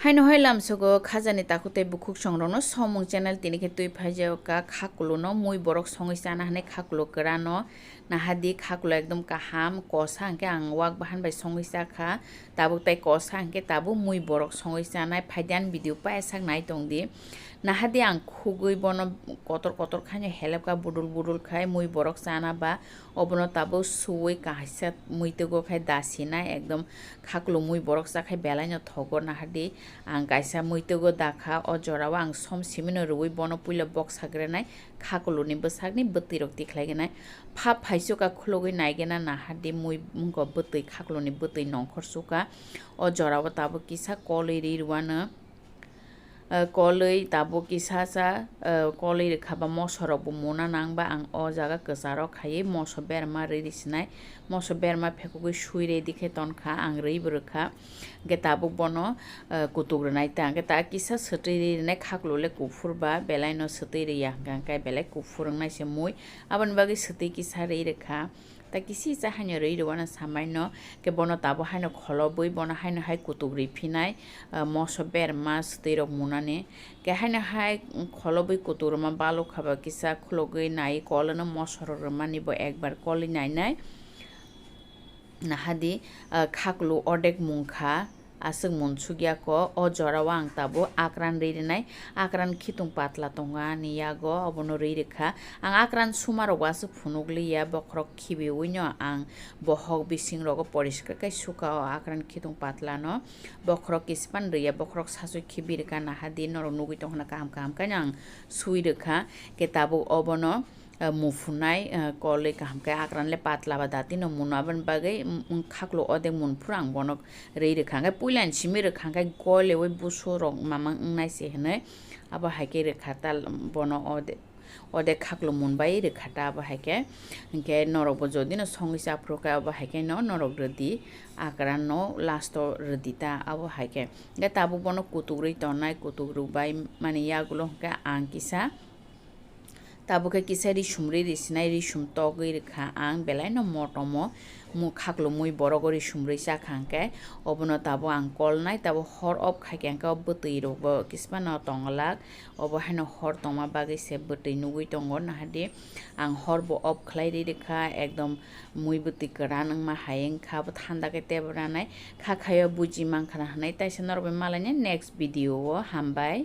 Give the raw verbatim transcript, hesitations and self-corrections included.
Haino hai lamsogo khajani takhuk tei bukhuk songrokno somung channel tini khe twi phaijago ka khakulo no mui borok songwi chana hinwi khakulo kwrano nahadi khakulo ekdom kaham kosa hinkhe ang wak bahan bai songwi chakha tabuk tei kosa hinkhe tabuk mui borok songwi chanai phaidi ani video payasak nai tongdi nahadi ang khugwi bono kotor kotor khaino helepkha budul budul khai mui borok chana ba obono tabuk suwi kaisa muitwgo khai dasinai ekdom khaklumui borok chakhai belaino thogo nahardi. Ang kaisa muitwgo dakha, o jorao ang som simino rwui bono puila boksa grenai khakluni bwsakni bwtwirok tikhlaigenai. Phap phaichuka khulugwi naigena nahardi mui wngkha bwtwi khakluni bwtwi nongkhor chuka. O jorao tabuk kisa kolwi ri rwano. Kolwi tabuk kisa cha kolwi rwkha ba moso rok bo muna nang ba ang o jaga kwcharo khaiwi moso berma rwi sinai moso berma phekugwi sui ready khe tonkha ang rwi bo rwkha hwnkhe tabuk bono kutuk rwnai ta hwnkhe ta kisa swtwi rwi rwnai khaklole kuphur ba belai no swtwi rwya hwnkhe belai kuphur wngnai se mui aboni bagwi swtwi kisa rwi rwkha. Ta kisi cha haino rwi rwano samaino, ke bono tabo haino kholobwi bono haino hai kutuk rwi phinai, ah, moso berma swtwi rok munani. Ke haino hai kholobwi kutuk rwma baluk khaba kisa khulogwi nai kolono moso rok rwmani bo ekbar kolwi nainai. Nahadi, ah, khaklu ordek mungkha. Aswk munsukya ko, o jorao ang tabuk akran rwi rwnai, akran khitung patla tongo ani yago, obono rwi rwkha. Ang akran sumarokbo aswk phunukliya, bokhorok khibiwino ang bohok bisingrogo poriskar khe suka o akran khitung patlano. Bokhorok kispan rwya, bokhorok saswi khibi rwkha, nahadi norok nugwi tongkhana kaham kaham khe ang sui rwkha. Khe tabuk obono ah, muphunai, ah, kolwi kaham khe akran le patla ba dati no muno aboni bagwi, mm, mm, khaklo odek mun phuru ang bono rwi rwkha hwnkhe puila ni simi rwkha hwnkhe gol ewi busu rok mama wngnai se hinwi abo hai khe rwkha ta bono ode, ode khaklo mun bai rwkha ta abo hai khe hwnkhe norok bo jodi no songwi cha phuru khe abo hai khe no norok rwdi akran no last o rwdi ta abo hai khe hwnkhe tabuk bono kutuk rwi tongnai kutuk rwbai mani yagulo hwnkhe ang kisa. Tabuk khe kisa risum rwi risinai risum togwi rwkha ang belai no motom o mu khaklumui borok o risum rwi chakha hwnkhe obono tabuk ang kolnai tabuk hor off khaikhe hwnkhe o bwtwi rok bo kisima no tongwlak obo haino hor tongma bagwi se bwtwi nugwi tongo nahadi ang hor bo off khlai rwi rwkha ekdom mui bwtwi kwran wngma hai wngkha abo thanda khe tebo ranai kha khaio buji mankha na hinwi taisa norok bai malaina next video o hambai.